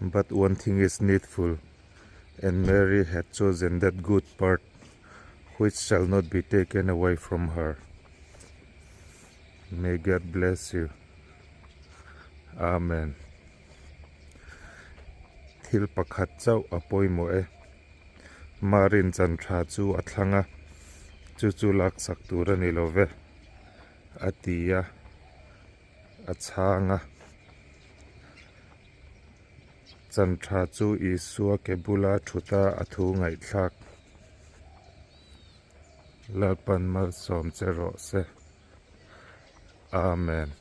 But one thing is needful, and Mary hath chosen that good part which shall not be taken away from her. May God bless you. Amen. Thil pakhat chauh a pawimawh e. Marin chan tha chu a thlang a, chu chu laksak tur a ni lo ve, a ti a, a chhang a. Chan tha chu Isua ke bula thuta a thu ngaihthlak. Lalpan malsawm che rawh se. Amen.